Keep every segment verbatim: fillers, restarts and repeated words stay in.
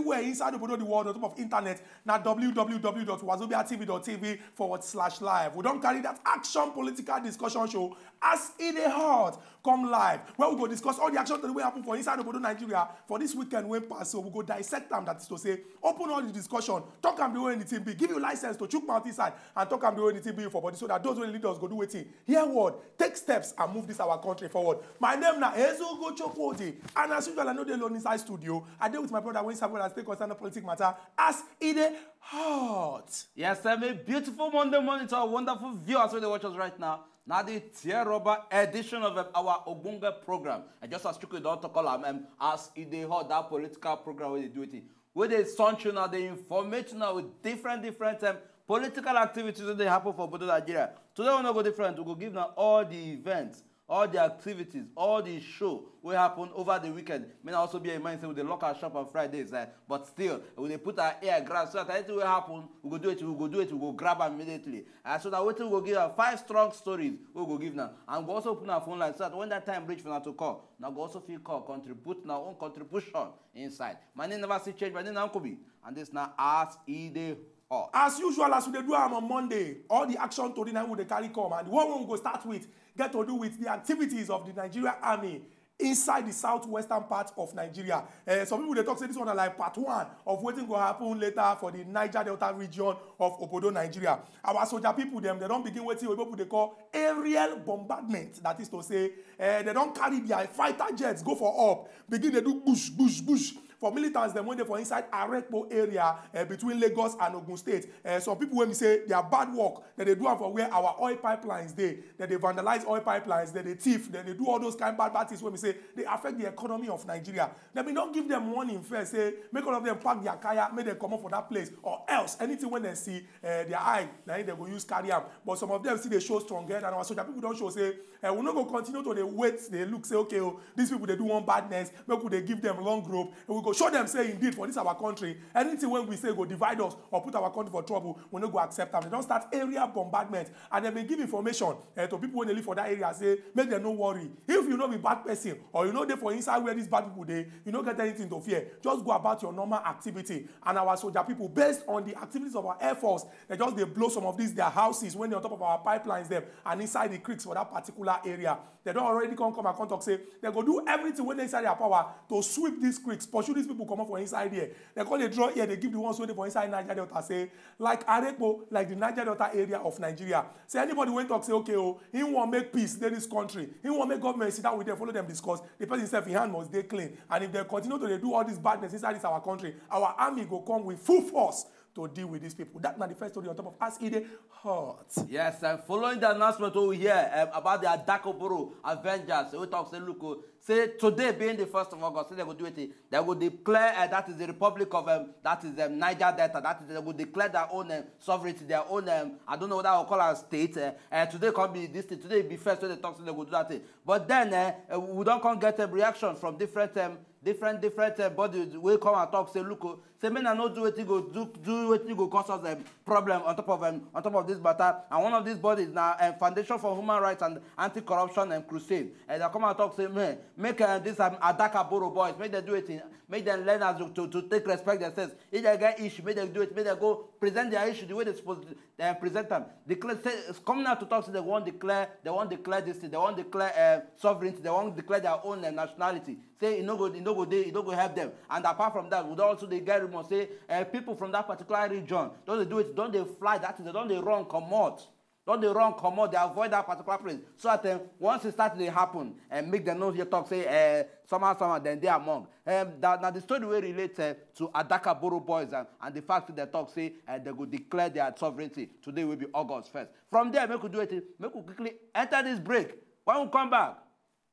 We're inside the world, the world on top of internet. Now w w w dot wazobia t v dot t v forward slash live. We don't carry that action political discussion show as it is hot. Come live, where we go discuss all the action that will happen for inside Obodo Nigeria for this weekend when pass. So we go dissect them. That is to say, open all the discussion, talk them the way anything be, give you license to chook mouth inside and talk them the way anything be for body, so that those wey lead us go do wetin, hear word, take steps and move this our country forward. My name na Ezugo Chokwoje, and as usual, I no dey alone inside studio. I dey with my brother wey inside brother stay concerned on politics matter as e dey hot. Yes, um, a beautiful Monday morning to our wonderful viewers wey dey watch us right now. Now the tear rubber edition of um, our Ogbonge program. I just as Chukwu don talk all am um, as e dey hot, that political program wey dey do it. Wey dey sunch una, dey informate una with different different um, political activities wey dey happen for obodo Nigeria. Today we no go different, we go give una all the events, all the activities, all the show wey happen over the weekend. May na also bear in mind say we dey lock our shop on Fridays, eh, but still we dey put our ear ground so that anything wey happen, we go do it, we go do it, we go grab am immediately. And so na wetin we go give am, five strong stories wey we go give now, and we go also open our phone line so that when that time reach for una to call, una go also fit call, contribute una own contribution inside. My name never still change. My name na Nkobi, and this na as e dey hot. As usual, as we dey do am on Monday, all the action tori na we dey carry come, and the one wey we go start with get to do with the activities of the Nigeria Army inside the southwestern part of Nigeria. Uh, some people dey talk say this one na like part one of wetin go happen later for the Niger Delta region of obodo Nigeria. Our soldier people dem, dem don begin wetin oyibo people dey call aerial bombardment. That is to say, uh, dem don carry their fighter jets go for up, begin dey do bush bush bush for militants dem wey dey for inside Arepo area, uh, between Lagos and Ogun State. Uh, some people wey be say their bad work, dem dey do am for where our oil pipelines dey. Dem dey vandalize oil pipelines, dem dey thief, dem dey do all those kind bad bad things wey be say dey affect the economy of Nigeria. Dem bin don give dem warning first say make all of them pack their kaya, make dem comot for that place, or else anything wey dem see, uh, their eye na im dem go use carry am. But some of them still dey show strong head, and our soldier people don show say, uh, we no go continue to dey wait, dey look say, okay, oh, these people dey do one badness, make we dey give them long rope, and we go show them say indeed for this our country, anything wey we say go divide us or put our country for trouble, we no go accept am. Dem don start area bombardment, and dem bin give information, uh, to people wey dey live for that area say make dem no worry. If you no be bad person or you no dey for inside where these bad people dey, you no get anything to fear. Just go about your normal activity. And our soldier people, based on the activities of our air force, dem just dey blow some of these their houses wey dey on top of our pipelines dem and inside the creeks for that particular area. Dem don already come come and come talk say dem go do everything wey dey inside their power to sweep these creeks, pursue these people comot for inside there. Dem come dey draw ear, dey give the ones wey dey for inside Niger Delta say, like Arepo, like the Niger Delta area of Nigeria, say anybody wey talk say, okay, oh, he wan make peace dey this country, he wan make government sit down with them, follow them discuss, the person sef, him hand must dey clean. And if dem continue to dey do all this badness inside this our country, our army go come with full force to deal with these people. That na the first story on top of as e dey hot. Yes, and following the announcement wey we hear um, about the Adakoboro Avengers, we talk say, look, oh, say today being the first of August, say they go do it. They go declare uh, that is the Republic of um, that is um, Niger Delta. That is, they go declare their own um, sovereignty, their own. Um, I don't know what I will call our state. Uh, uh, today can be this thing. Today be first when they talk, so they go do that thing. But then uh, uh, we don't come get a reaction from different um, different different uh, bodies wey come and talk say, look, oh, say make una no do wetin go do do wetin go cause us um, problem on top of um, on top of this matter. And one of these bodies na um, Foundation for Human Rights and Anti-Corruption um, Crusade. And they come and talk say, man, make uh, this um, Adakaboro boys, make dem do it, make dem learn as to, to take respect themselves. If they get issue, make dem do it, make dem go present their issue the way they suppose to uh, present am. Declare say, coming out to talk say they wan declare, they wan declare this thing, they wan declare uh, sovereignty, they wan declare their own uh, nationality. Say e no go, e no go dey, e no go help them. And apart from that, we don also dey get rumor say uh, people from that particular region don dey do it, don dey fly that thing, they don dey run comot, don dey run comot, dey avoid that particular place, so that um, once e start dey happen, and make dem no hear talk say uh, somehow somehow dem dey among. Um, that na the story wey relate uh, to Adakaboro boys and, and the fact say dem talk say uh, dem go declare their sovereignty today wey be August first. From there, make we do wetin, make we quickly enter this break. When we come back,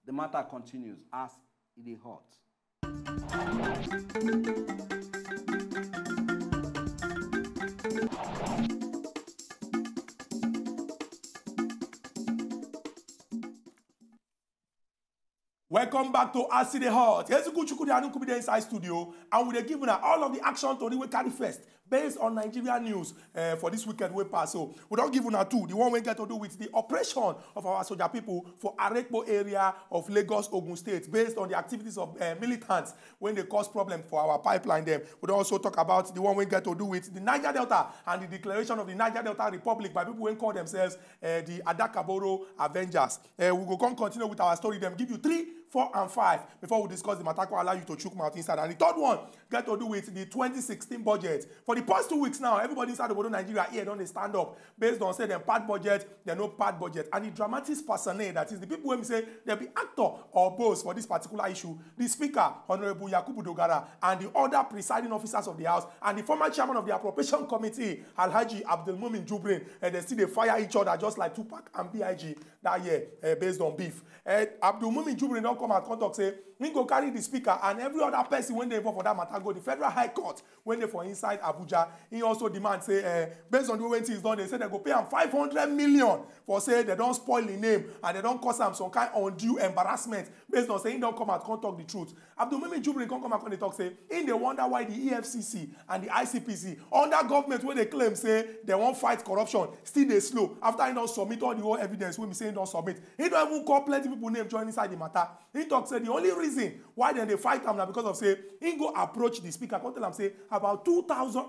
the matter continues as e dey hot. Welcome back to As E Dey Hot. Eziku Chukwudi Anukubi dey inside studio, and we dey give una all of the action tori wey carry first Based on Nigeria news uh, for this weekend wey pass, so we don give una two. The one wey get to do with the operation of our soldier people for Arepo area of Lagos, Ogun State, based on the activities of uh, militants wey dey cause problem for our pipeline dem. We don also talk about the one wey get to do with the Niger Delta and the declaration of the Niger Delta Republic by people wey call themselves uh, the Adakaboro Avengers. Uh, we go come continue with our story dem, give you three, four and five before we discuss the matter, come allow you to chook mouth inside. And the third one get to do with the twenty sixteen budget. For the past two weeks now, everybody inside obodo Nigeria here don dey stand up based on say dem pass budget, dem no pass budget. And the dramatic personnel, that is the people wey be say dem be actor or boss for this particular issue, the speaker, Honorable Yakubu Dogara, and the other presiding officers of the house, and the former chairman of the appropriation committee, Alhaji Abdulmumin Jubrin, and dem still dey fire each other just like Tupac and B I G that year, uh, based on beef. Uh, Abdulmumin Jubrin don come out come talk say he go carry the speaker and every other person wey dey involved for that matter go the Federal High Court wey dey for inside Abuja. He also demand say, uh, based on the way things don dey, say dem go pay am five hundred million for say dem don spoil him name and dem don cause am some kind undue embarrassment, based on say he don come out come talk the truth. Abdulmumin Jubrin come come out come dey talk say he dey wonder why the E F C C and the I C P C, under government wey dey claim say dem wan fight corruption, still dey slow after he don submit all the whole evidence wey be say he don submit. He don even call plenty people name join inside the matter. He talk say the only reason why dem dey fight am na because of say he go approach the speaker come tell am say about two thousand,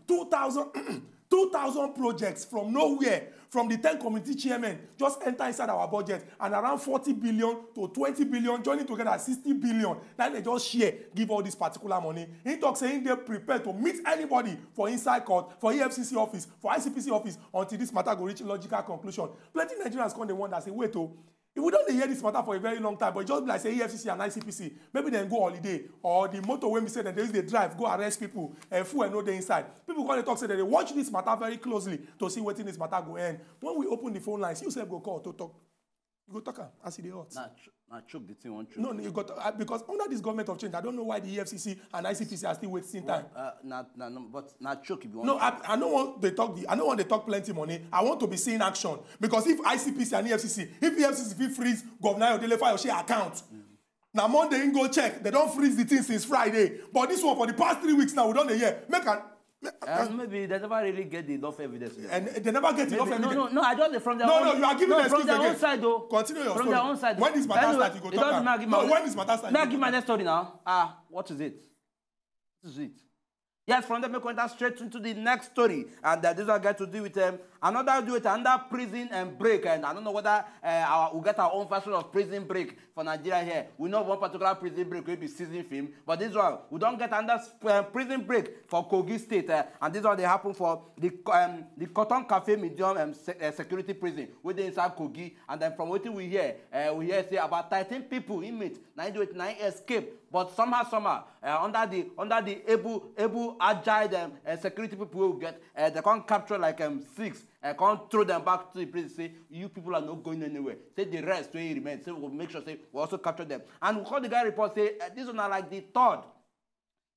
two thousand, two thousand projects from nowhere, from the ten community chairmen, just enter inside our budget, and around forty billion to twenty billion, joining together sixty billion. Now they just share, give all this particular money. He talk say he dey prepared to meet anybody for inside court, for E F C C office, for I C P C office, until this matter go reach logical conclusion. Plenty Nigerians come dey wonder say, wait, oh, if we don dey hear this matter for a very long time, but e just be like say E F C C and I C P C, maybe dem go holiday, or the motor wey be say dem dey use dey drive go arrest people, and fuel no dey inside. People come dey talk say dem dey watch this matter very closely to see wetin this matter go end. When we open the phone lines, you sef go call to talk. You go talk am as e dey hot. Na cho- na choke the thing wan choke. No, no, you got uh, because under this government of change, I don't know why the E F C C and I C P C are still wasting time. Uh, na na no, but na choke if you No, want. I, I don't want they talk. The, I don't want they talk plenty money. I want to be seeing action, because if I C P C and E F C C, if E F C C fit freeze Governor Ayodele Fayose account, na Monday he go check. They don freeze the thing since Friday. But this one for the past three weeks now, we don dey hear. Make an Uh, maybe they never really get the enough evidence. And they never get enough Maybe- no, evidence. no, no, I just dey from their No, own, no, you are giving no, excuse from their again. Own side though. Continue your From story. Their own side. When this matter Anyway, start, you go it talk doesn't am. matter, give No, my- when this matter start, Now you give go my talk am. Next story now. Ah, what is it? This is it. Yes, from there, make we enter straight into the next story, and uh, this one get to do with um, another do with another prison and break, and I don't know whether uh, our, we get our own version of prison break for Nigeria here. We know one particular prison break wey be season film, but this one we don get another uh, prison break for Kogi State, uh, and this one dey happen for the um, the Cotton Cafe Medium um, se- uh, security prison wey dey inside Kogi, and then from wetin we hear, uh, we hear say about thirteen people inmates na im do it na im escape, but somehow somehow uh, under the under the able able agile um, uh, security people wey we get, uh, they come capture like um, six, uh, come throw them back to the prison, say you people are not going anywhere, say the rest wey remain, say we go make sure say we also capture them. And we call the guy report say uh, this one na like the third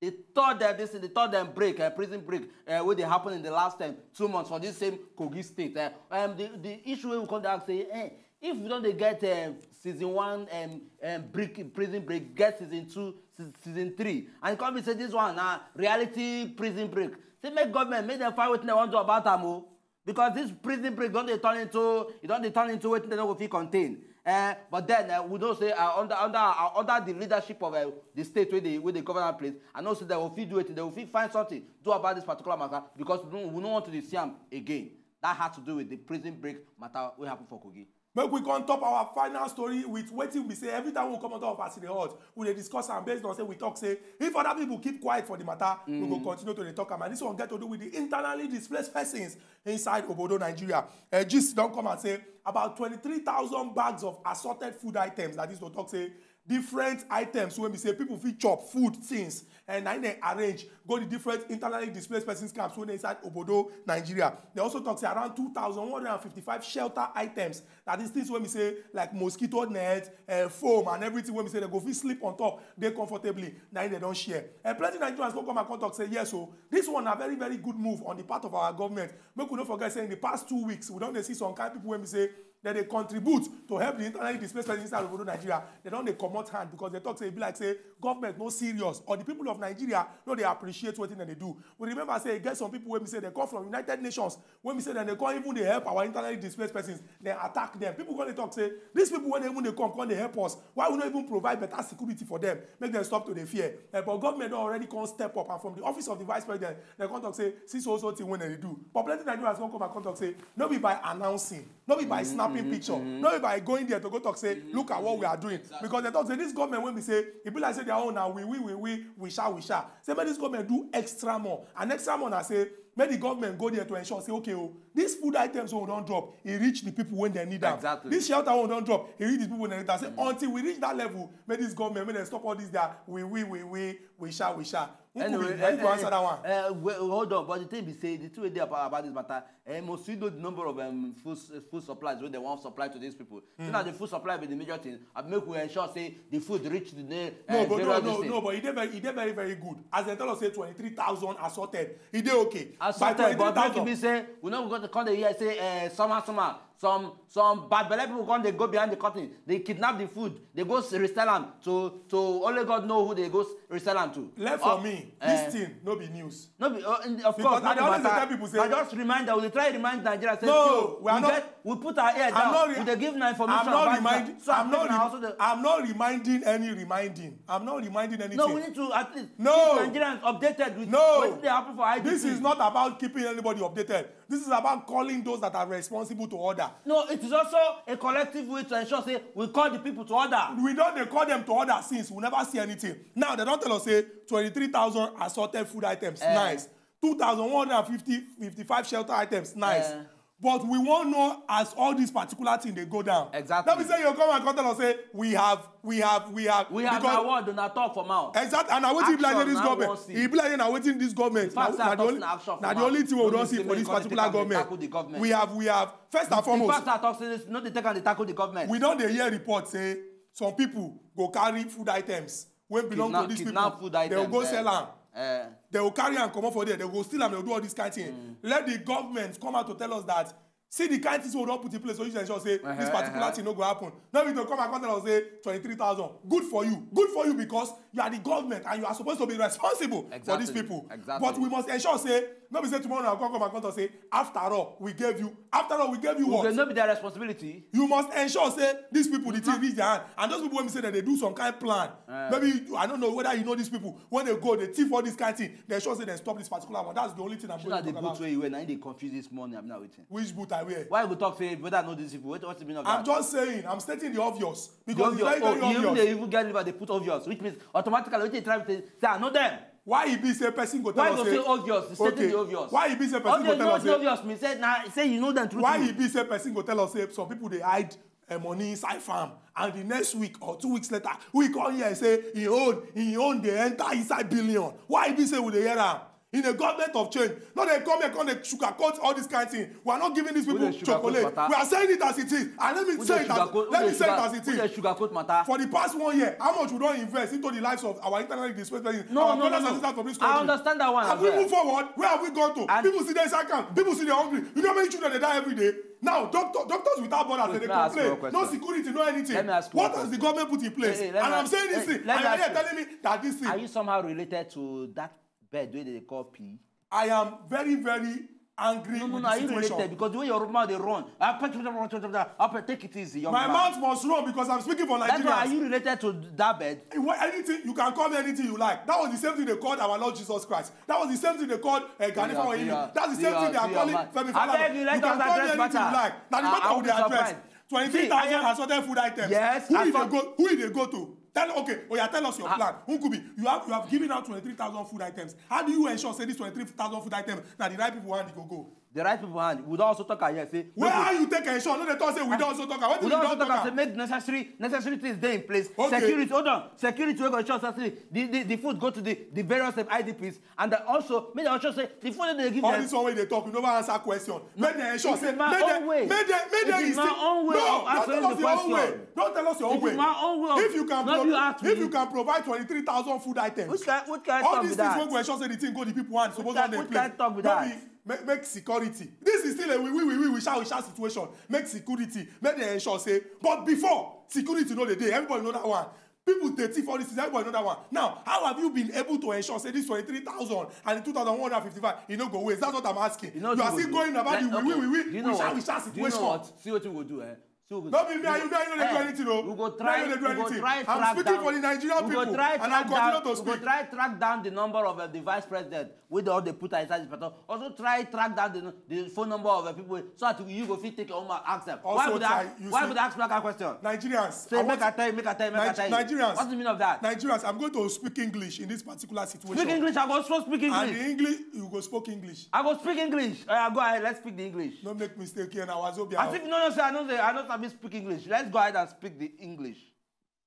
the third uh, this the third um, break uh, prison break uh, wey dey happen in the last um, two months for this same Kogi State. Uh, um, the the issue wey we come dey ask say, eh, if we don dey get um, season one um, um, break prison break, get season two, se- season three, and e come be say this one na reality prison break, say make government make dem find wetin dem wan do about am o, because this prison break don dey turn into e don dey turn into wetin dem no go fit contain. Uh, but then uh, we know say uh, under under uh, under the leadership of uh, the state wey dey wey dey govern that place, I know say dem go fit do wetin dem go fit find something do about this particular matter, because we no, we no want to dey see am again. That had to do with the prison break matter wey happen for Kogi. Make we come top our final story with wetin we say every time we come on top of As E Dey Hot, we dey discuss am based on say we talk say if other people keep quiet for the matter, we go continue to dey talk am. And this one get to do with the internally displaced persons inside obodo Nigeria. Uh, gist don come and say about twenty-three thousand bags of assorted food items, that is to talk say different items wey be say people fit chop, food, things, and na im dem arrange go the different internally displaced persons camps wey dey inside obodo Nigeria. They also talk say around two thousand one hundred and fifty-five shelter items, that is things wey be say like mosquito net, uh, foam and everything wey be say dem go fit sleep on top dey comfortably, na im dem don share. And plenty Nigerians go come and come talk say yes o, this one na very very good move on the part of our government. Make we no forget say in the past two weeks we don dey see some kind people wey be say dem dey contribute to help the internally displaced persons inside obodo Nigeria, dem don dey comot hand because dem talk say e be like say government no serious, or the people of Nigeria no dey appreciate wetin dem dey do. We remember say e get some people wey be say dem come from United Nations, wey be say dem dey come even dey help our internally displaced persons, dem attack dem. People come dey talk say these people wey dey even dey come come dey help us, why we no even provide better security for dem, make dem stop to dey fear? Eh, but government don already come step up, and from the office of the vice president, dem come talk say see so so thing wey dem dey do. But plenty Nigerians come come and come talk say no be by announcing, no be by snapping picture, no be by going there to go talk say look at what we are doing. Because dem talk say this government wey be say e be like say their own na we we we we we sha we sha. Say make this government do extra more, and extra more na say make the government go there to ensure say okay o, these food items wey we don drop e reach the people wey dem need am. Exactly. This shelter wey we don drop e reach the people wey dem need am. Say until we reach that level, make this government make dem stop all this their we we we we we sha we sha. Who could Anyway, be na you go eh, answer that one? Eh, well, hold on, but the thing be say the thing wey dey about, about this matter, eh, must you know the number of um, food food supplies wey dem wan supply to these people? So na the food supply be the major thing. I make we ensure say the food reach the ne- No, eh, but no, various no, this thing. No, but e dey very, e dey very, very good. As dem tell us say twenty-three thousand are sorted, e dey okay. As sorted, but make e be say we no go come dey hear say eh, somehow somehow some some bad belle people come dey go behind the curtain, dey kidnap the food, dey go s- resell am to to only God know who dey go s- resell am to. Left for Oh, me, eh, this thing no be news. No be uh, in, of Because course. I Not dey always the dey matter. tell people say I just remind that we dey try remind Nigeria say No, yo, we are we not- get we put our ear I'm down. not re- We dey give na information I'm not about reminding. that. So I'm people not. na Re- also dey I'm not reminding any reminding. I'm not reminding anything. No, we need to at least No. keep Nigerians updated with No. what dey happen for I D P. This is not about keeping anybody updated. This is about calling those that are responsible to order. No, it is also a collective way to ensure say we call the people to order. We don dey call them to order since. We never see anything. Now they don tell us say twenty-three thousand assorted food items. Eh. Nice. Two thousand one hundred and fifty, fifty-five shelter items. Nice. Eh. But we wan know as all this particular thing dey go down. Exactly. No be say you come and come tell us say we have, we have, we have. We have Because na word una talk for mouth. Exactly, and na wetin e be like say Action this na government. One thing. E be like say na wetin this government. Fact Na, na the na only, action for na the mouth. only thing wey we No don be see say for make this you come dey particular take am dey government. Tackle the government. We have, we have. First and The foremost, fact na talk say this, no dey take am dey tackle the government. We don dey hear report say some people go carry food items wey belong Kidnap- to these kidnap people. Food They items, go eh. Sell am. Eh. They go carry am comot for there. They go steal am. They go do all this kind thing. Let the government come out to tell us that see the kind things wey we don put in place so you ensure say this Uh-huh, particular uh-huh. Thing no go happen. No be to come and come tell us say twenty-three thousand. Good for you. Good for you because you are the government and you are supposed to be responsible for these Exactly, people. exactly. But we must ensure say no be say tomorrow na come come and come talk say after all we gave you. After all we gave you what? Okay, no be their responsibility. You must ensure say these people the thing reach their hand, and those people wey be say dem dey do some kind plan. Eh. Maybe you, I don't know whether you know these people, when they go they thief all this kind thing, they ensure say they stop this particular one. That's the only thing I'm Shey going na to the talk boot about. Wey you wear na im dey confuse this morning, abi na wetin? Which boot I wear? Why you go talk say whether I know these people? What, what's the meaning of I'm that? Just saying. I'm stating the obvious The because it's obvious. Very, Oh, very you even obvious. Dey even get liver dey put obvious, which means automatically wetin you try to say, I know them. Why e be say person go tell Why us go say say obvious? It's stating Okay. The obvious. Why e be say person go Obvious, tell no us be say obvious. Me say na say you know them through Why through. E be say person go tell us say some people dey hide uh, money inside farm, and the next week or two weeks later we come hear say he own he own dey enter inside billion. Why e be say we dey hear am? In a government of change, no dey come here come dey sugarcoat all this kind thing. We are not giving these We people dey sugarcoat chocolate. Matter. We are saying it as it is, and let me We say dey it as sugarcoat. let We me dey say it sugar- as it We dey is. Sugarcoat matter. For the past one year, how much we don invest into the lives of our internally displaced persons, No, our no, no, brothers and no. Sisters from this I country? Understand that one Have as we well. Moved forward? Where have we gone to? And People see dey inside camp. People see dey hungry. You know how many children dey die every day? Now, doctor, doctors without borders, Wait, they let me ask you a complain. No question. Security, no anything. Let me ask you What a has the question. Government put in place? Hey, hey, let And me I'm ask- saying this hey, thing, let and me you're ask here you. Telling me that this thing. Are you somehow related to that bird wey dey call pee? I am very, very angry No, no, with no. Are the You situation. Related? Because the way your mouth dey run, ah, take it easy, young My man. Mouth must run because I'm speaking for That's why. Are Nigerians. You related to that bird? What, anything, you can call me anything you like. That was the same thing they called our Lord Jesus Christ. That was the same thing they called uh, Gani Yeah, Fawehinmi. yeah, That's the same yeah, thing they are yeah, calling man. Femi Abeg, Falana. you let You can us call me address anything you matter. Like. Now the Ah, matter I we will dey be address. Surprised. Twenty-three thousand See, I am assorted food items. Yes, Who I you dey thought- go? Who you dey go to? Tell okay, oh yeah, tell us your Ah. Plan. Who could be? You have you have given out twenty-three thousand food items. How do you ensure say this twenty-three thousand food items na the right people hand e go go? The right people hand. We don also talk am here say. Where no are you take ensure? No dey talk say we don also talk am. Wetin We we don don also talk talk am say am? Make necessary necessary things dey in place. Okay. Security, hold on. Security wey go ensure say the the the food go to the the various um, I D Ps, and then also make dem ensure say the food wey dem dey give All them. This one wey you dey talk, you never answer question. Make dem ensure It say is my make own dem way. Make dem make It dem is my insist. Own way No, of don't answering tell us the your own question. Way. Don't tell us your own It is way. My own way. If you can No be pro- ask if me. You can provide twenty-three thousand food items. Which kind which kind All talk be these things wey that? Go ensure say the thing go the people hand suppose Which don kind dey which place. Kind talk be No that? Be make, make security. This is still a we we we we we shall we shall situation. Make security, make dem ensure say. But before, security no dey dey. Everybody know that one. People dey thief all this things. Everybody know that one. Now, how have you been able to ensure say this twenty-three thousand and the two thousand one hundred fifty-five, e no go waste? That's what I'm asking. You know You are wetin still we go going do? about Like, the we okay, we we do you we know we shall what? we shall Do you know situation. what? See wetin we go do, eh? See wetin we go No do. be me and you, me and you no dey do Eh, anything o. we go Me and try, you no dey do we go anything. try I'm track speaking down, for the Nigerian we go people, try and I track continue down, to we go speak. try track down the number of uh, the vice president wey don dey put inside this person. Also try track down the, the phone number of uh, people wey- so that you go fit take your own ma- ask them. Why Also would try, ask? you Why see, would ask me that kind of question? Nigerians, Say I make want I tell you, make I tell you, make I Nige- tell you. Nigerians, What's the meaning of that? Nigerians, I'm going to speak English in this particular situation. Speak English. I go also speak And English. the English, you go speak English. I go speak English. Uh, go ahead. Let's speak the English. No make mistake here now, Wazobia. As if no, no, sir. I know say I know sabi speak English. Let's go ahead and speak the English.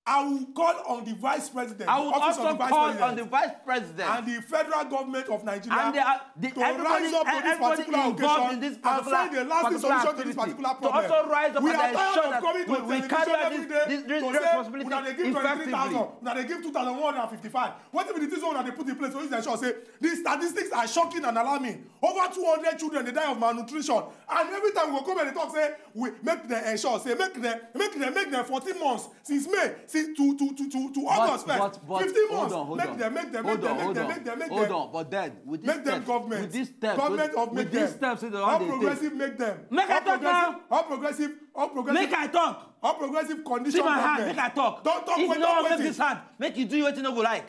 I will call on the vice president, I will the office also of the vice call president, on the vice president and the federal government of Nigeria and the, uh, the, to everybody, rise up to this everybody particular involved occasion in this and particular, find a lasting particular solution to this activity particular to problem. also rise up We and are tired ensure of that coming to we, we television carry out every this, day this, this to say responsibility una dey give twenty-three thousand, effectively. Una dey give two thousand one hundred and fifty-five. Wetin be the things wey una dey put in place to use ensure say these statistics are shocking and alarming? Over two hundred children dey die of malnutrition, and every time we go come and dey talk say we make dem ensure say make dem make dem make dem fourteen months since May since to to to to to August first. But, but, but, fifteen months. Hold on, hold on. Make dem make dem make dem make dem make dem make dem. Hold on, but then with this Make dem step, government. With this step, Government so, of with make this dem. Step, so they All don dey take. Progressive make dem. Make I All talk progressive, now. All progressive, all progressive, Make I talk. All progressive See condition my hand, government. Make I talk. Don't talk If when no don't one make wait this it. Hand, make you do wetin no go like.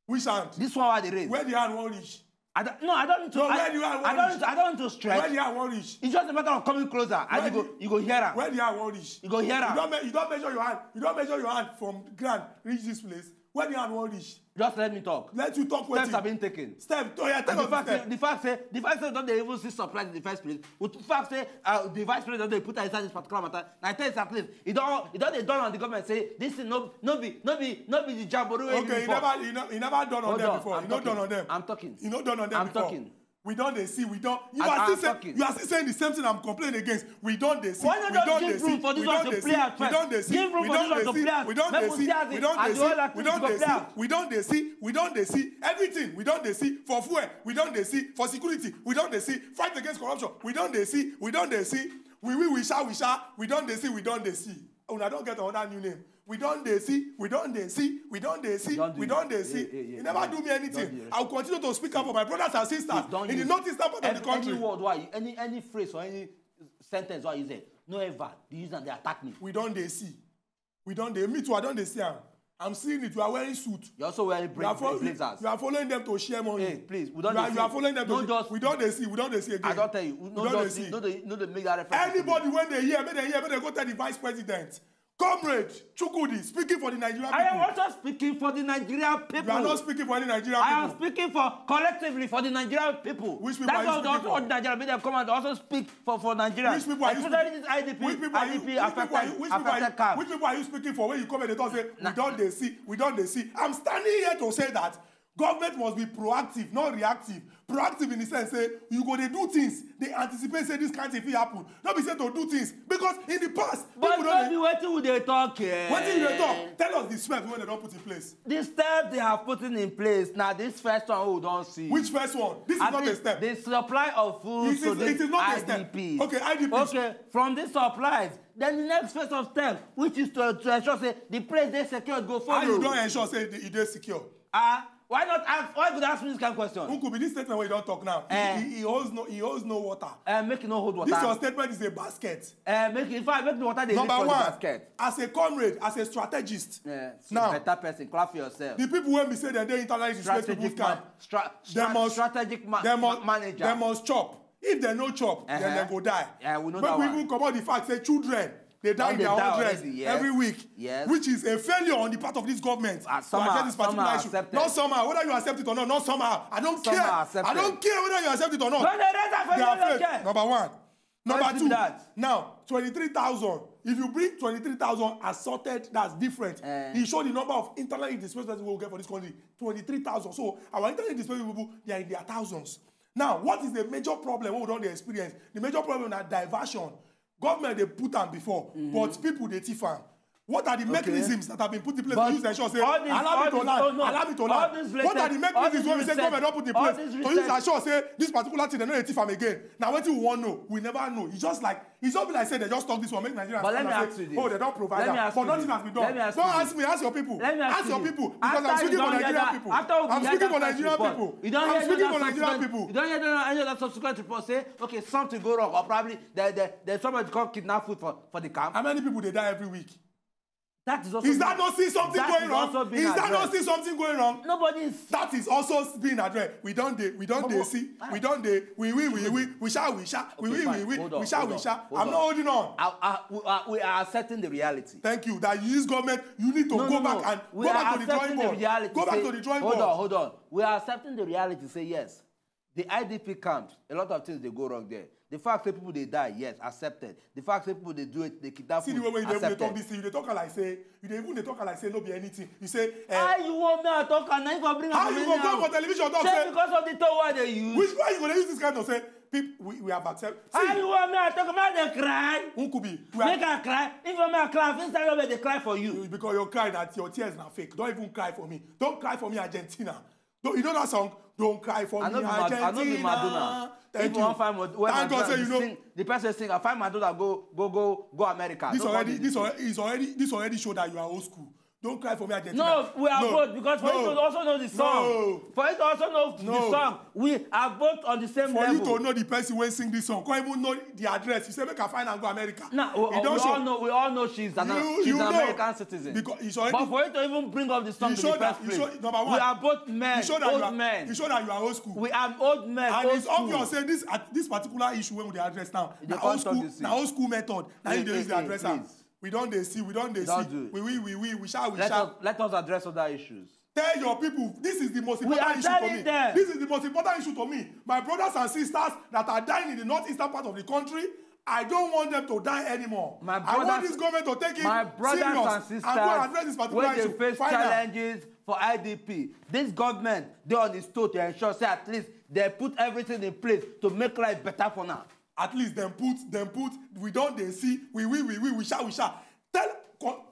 Which hand? This one wey I dey raise. Where the hand wan reach? I don't, no, I don't need to. No, I, where the hand I wan don't. Reach? I don't need to stretch. Where the hand wan reach? It's just a matter of coming closer. And Where you go, the- you go hear am. Where the hand wan reach? You go hear You am. Don't me, you don't measure your hand. You don't measure your hand from ground reach this place. Where the hand wan reach? Just let me talk. Let you talk Steps wetin? Have been taken. Step. Oh yeah, tell And the us the fact, step. Say, the fact say, the fact say, don't they even see surprise in the first place? With the fact say, uh, the vice president they put inside this particular matter. I tell you something. It don't, it don't they done on the government say this thing no, no be, no be, no be the jamboree. Okay, you never, you know, you never done on Hold them on, before. I'm You not talking. Done on them. I'm talking. You not done on them I'm before. Talking. We don't they see. We don't. You I, are still I'm saying. Talking. You are still saying the same thing. I'm complaining against. We don't they see. Why not We just don't give room for this one to play at first? We don't they see. Give room for this one to play at first. We don't they see. We don't they see. We don't they see. We don't they see. We don't they see. Everything. We don't they see. For fuel. We don't they see. For security. We don't they see. Fight against corruption. We don't they see. We don't they see. We we we shall we shall. We don't they see. We don't they see. Una don't get another new name. We don't they see. We don't they see. We don't they see. We don't they see. You never do me anything. I will continue to speak up for my brothers and sisters in the northeastern part of the country. Any word why any any phrase or any sentence why you say no ever the use and they attack me. We don't they see. We don't they me too. I don't they see am. I'm seeing it. You are wearing suit. You're also wearing bra- blazers. You are following them to share money. Hey, please. We don't. You are, you are following them to. Don't just. We don't they see. We don't they see again. I don't tell you. We don't they see. No, they, no, they make that reference. Anybody when they hear, make they hear, make they go tell the vice president. Comrade Chukwudi, speaking for the Nigerian people. I am also speaking for the Nigerian people. You are not speaking for any Nigerian people. I am speaking for collectively for the Nigerian people. Which people are you speaking for? That's why we don't want Nigeria make them come and also speak for for Nigeria. Which people are you speaking? Especially this I D P, which people are you? Which people are you? Which people are you? Which people are you speaking for? When you come and they talk say we don't they see, we don't they see. I'm standing here to say that government must be proactive, not reactive. Proactive in the sense say you go they do things, they anticipate say this kind of thing fit happen. Don't be said to do things because in the past, but people don't. Be waiting with they talk. Eh? Wetin you dey talk? Tell us the steps wey they don't put in place. The steps they have put in place now. This first one we don't see. Which first one? This is not a step. The supply of food to the I D Ps. It is not a step. Okay, I D Ps. Okay, from this supplies, then the next phase of step, which is to, to ensure say the place they secure go follow. How you don't ensure say e dey secure? Ah, why not ask? Why could ask me this kind of question? Who could be this statement where you don't talk now? Eh. He, he holds no, he holds no water. Eh, make it no hold water. This your statement is a basket. Eh, make in fact make the water they Number one, basket. As a comrade, as a strategist. Yeah, now better person, clap for yourself. The people when we say that they internally displaced people's camp, stra- they must strategic ma- they must, manager. They must chop. If they no chop, uh-huh. Then they go die. Yeah, we know. But that we one. Even come out the fact say children they die in their hundreds already, yes. Every week, yes. Which is a failure on the part of this government. Uh, somehow, to address this particular issue. Not somehow, whether you accept it or not, not somehow. I don't care. I don't care whether you accept it or not. They are failed. Number one. Number two. Now, twenty-three thousand. If you bring twenty-three thousand assaulted, that's different. Eh. He showed the number of internally displaced persons we will get for this country. Twenty-three thousand. So our internally displaced people, they are in their thousands. Now, what is the major problem we don't experience? The major problem is diversion. Government they put them before, mm-hmm. But people they thief am. What are the mechanisms that have been put in place to use to ensure say, allow me to land, allow me to land? What are the mechanisms wey we say government don put in place to use to ensure say this particular thing dem no dey thief am again? Na wetin we wan know. We never know. It's just like, it's just be like say they just talk this one, make Nigerians, but let me ask you this, oh, they don provide am, but nothing has been done. Don't ask me, ask your people. Ask your people, because I'm speaking for Nigerian people. I'm speaking for Nigerian people. You don't hear any other subsequent report say, okay, something go wrong, or probably there, there, there's somebody come kidnap food for, for the camp. How many people dey die every week? That is also, is that not still something going wrong? Is that not still something going wrong? Nobody is. That is also being addressed. We don't dey, we don't dey see, we don't dey, we, we, we, we, we shall, we shall, we, we, we, we, we shall, we shall. I'm not holding on. I, I, we, are, we are accepting the reality. Thank you. That you use government, you need to go back and go back to the drawing board. Go back to the drawing board. Hold on, hold on. We are accepting the reality. Say yes. The I D P camps, a lot of things dey go wrong there. The fact say people dey die, yes, accepted. The fact say people dey do it, they kidnap. See the way wey you dey talk this thing, you dey talk like say, you dey even dey talk like say no be anything. You say, eh, how you want me to talk and na you go bring am for me now? How you go go for television talk say because of the tone wey I dey use? Which, why you go dey use this kind of say, people, we, we have accepted. How you want me to talk? Make dem cry. Nkubi, make I cry. If you want me to cry, I fit stand up dey cry for you. Because your cry, that your tears na fake. Don't even cry for me. Don't cry for me, Argentina. Don't, you know that song? Don't cry for me, Argentina. I no be Madonna. Thank you. If you wan find Madonna, thank God say you know. The person sing, I find Madonna go, go, go, go America. This already, this already, is already, this already show that you are old school. Don't cry for me, Argentina. No, we are both, because for you to also know the song, for you to also know the song, we are both on the same level. For you to know the person wey sing this song, come even know the address. You say make I find and go America. Now we, we all know, we all know she's an, she's an American citizen. Because it's already, but for you to even bring up the song in the first place, we are both men, old men. You show that you are old school. We are old men. And it's obvious say this, at this particular issue wey we dey address now, na old school, na old school method. Na you dey use dey address am. We don dey see, we don dey see. We, we, we, we, we shall, we shall. Let us, let us address other issues. Tell your people, this is the most important issue to me. This is the most important issue to me. My brothers and sisters that are dying in the northeastern part of the country, I don't want them to die anymore. I want this government to take it serious and go and address this particular issue. My brothers and sisters wey dey face challenges for I D P, this government dey on the stool to ensure say at least they put everything in place to make life better for now. At least dem put, dem put, we don dey see, we, we, we, we, we shall, we shall. Tell,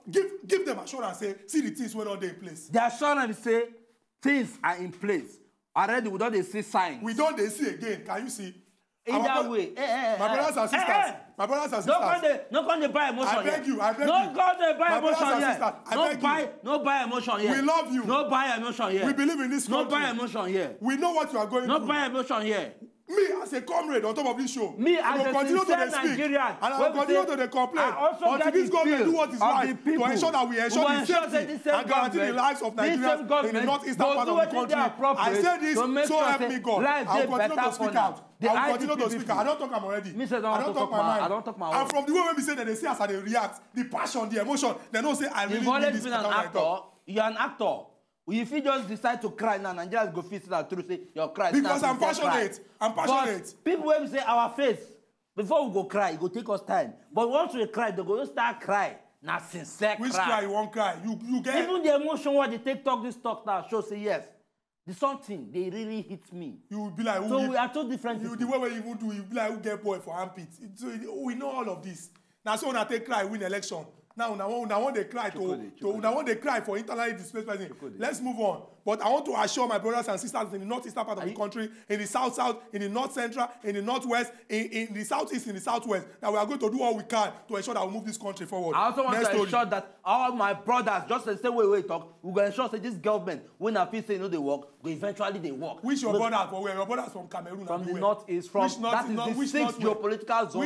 give, give them assurance say, see the things wey don dey in place. The assurance say things are in place. Already, we don dey see signs. We don dey see again. Can you see? Either way. Eh, eh, my brothers and sisters, my brothers and sisters, no come dey, no come dey buy emotion here. I beg you, I beg you. No come dey buy emotion here. My brothers and sisters, I beg you. No buy, no buy emotion here. We love you. No buy emotion here. We believe in this country. No buy emotion here. We know what you are going through. No buy emotion here. Me as a comrade on top of this show, me as a sincere Nigerian, and I will continue to dey complain until this government do what is right to ensure that we ensure the safety and guarantee the lives of Nigerians in the northeastern part of the country. I say this, so help me God. I will continue to speak out. I will continue to speak out. I don talk am already. I don talk my mind. And from the way wey be say dem dey see as I dey react, the passion, the emotion, dem know say I really mean this matter wey I talk. You're an actor. You fit just decide to cry now. Nigerians go feel that through say your cry. Because I'm passionate. I'm passionate. But people wey be say our face, before we go cry, e go take us time. But once we cry, they go just start cry. Na sincere cry. Which cry you wan cry? You, you get. Even the emotion wey they take talk this talk now show say yes, the something dey really hit me. You be like, so we are two different people. The way wey you even do, you be like who get boil for armpit. So we know all of this. Na so una take cry win election. Now una wan, una wan dey cry to, to, una wan dey cry for internally displaced person. Let's move on. But I want to assure my brothers and sisters in the northeastern part of the country, in the south south, in the north central, in the northwest, in, in the southeast, in the southwest, that we are going to do all we can to ensure that we move this country forward. I also want to ensure that all my brothers, just the same way we talk, we go ensure say this government, wey una feel say e no dey work, go eventually dey work. Which your brother for where? Your brother's from Cameroon. From the northeast, from, that is the sixth geopolitical zone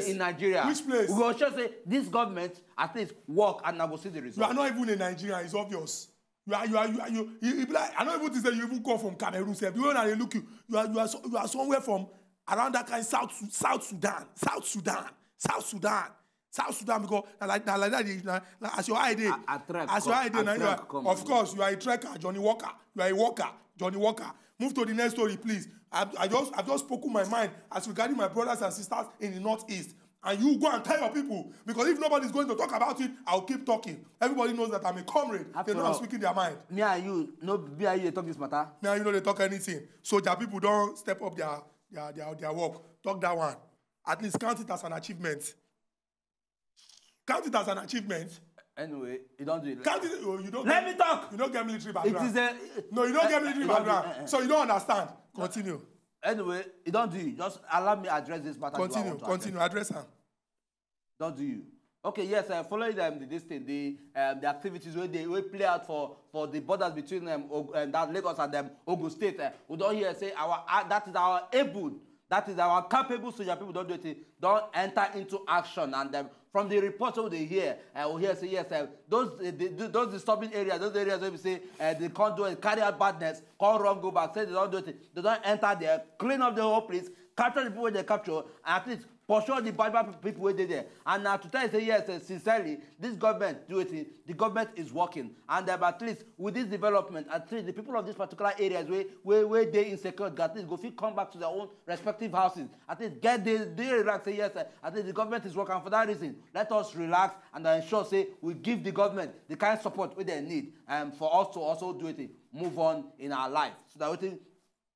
in Nigeria. Which place? We go ensure say this government at least work and una go see the result. You are not even a Nigerian, it's obvious. You are, you are, you are, you, you, you be like, I don't even think say you even come from Cameroon sef. The way una dey look you, you are, you are, so, you are somewhere from around that kind South Su-, South Sudan, South Sudan, South Sudan, South Sudan. Because na like, na like that, na, na, as your eye dey, as your eye dey, na you are, of course, you are a trekker, Johnny Walker. You are a worker, Johnny Walker. Move to the next story, please. I, I just, I've just spoken my mind as regarding my brothers and sisters in the northeast. And you go and tell your people, because if nobody's going to talk about it, I'll keep talking. Everybody knows that I'm a comrade. They know I'm speaking their mind. Me and you, no, me and you dey talk this matter. Me and you no dey talk anything. Soldier people don step up their, their, their, their work. Talk that one. At least count it as an achievement. Count it as an achievement. Anyway, you don't do it. Can't you, oh, you don't Let get, me talk. You don't get military It background. is a. No, you don't eh, get military you don't do background. it, eh, eh. So you don't understand. Continue. Anyway, you don't do it. Just allow me address this matter. The way I Continue. want to Continue. Address. Address am. Don't do you? Okay, yes, uh, following them the, this thing, the um, the activities where they will play out for for the borders between um, Og- um, that Lagos and um, Ogun State. Uh, we don't hear say our uh, that is our able, that is our capable soldier people don't do it. Don't enter into action and um, from the reports we dey hear, uh, we hear say yes, uh, those uh, the, the- those disturbing areas, those areas where we say uh, they can't do it, carry out badness, can't run go back, say they don't do it. They don't enter there, clean up the whole place, capture the people wey they capture, and at least pursue the bad bad people wey dey there. And na to tell you say yes, uh, sincerely, this government do it. The government is working, and um, at least with this development, at least the people of these particular areas wey wey wey dey insecure, at least go fit come back to their own respective houses. At least get dey dey relax. Say yes, uh, at least the government is working. For that reason, let us relax and ensure say we give the government the kind support wey they need um, for us to also do it, move on in our life. So that we think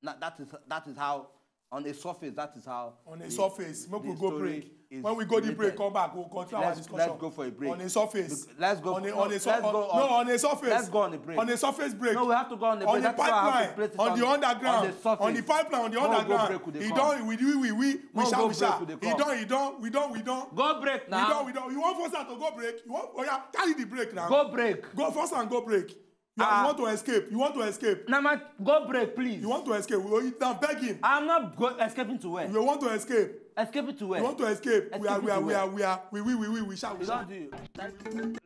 na that is that is how on a surface that is how On a the- surface, make the we go story break. Is When we go the break, related. Come back, we'll continue our Let's- discussion. Let's go for a break. On a surface. Let's go. On a, No, on a, sur- let's go no, on- on a surface. Let's go on a break. On a surface break. No, we have to go on a break. On a That's why I have to pipeline. place it On the on- underground. On the surface. On the pipeline. On the No, go underground. Break, we dey He come. don't. We do. We we we No, shall. go We shall. Break, we dey He come. don't. He don't. We don't. We don't. Go break We now. don't. We don't. You want force am to go break? You want? Oh yeah, carry the break now. Go break. Go force and go break. You, Ah. You want to escape? You want to escape? Now, man, go break, please. You want to escape? We now begging. I'm not go- escaping to where? You want to escape? Escaping to where? You want to escape? We are. Escaping We are. to We where? are. We are. We we we we we shall. We You shall. don't do it. Let's,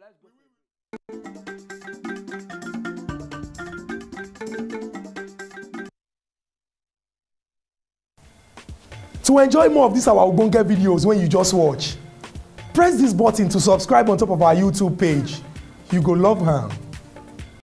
let's go. To enjoy more of these our ogbonge videos when you just watch, press this button to subscribe on top of our YouTube page. You go love am.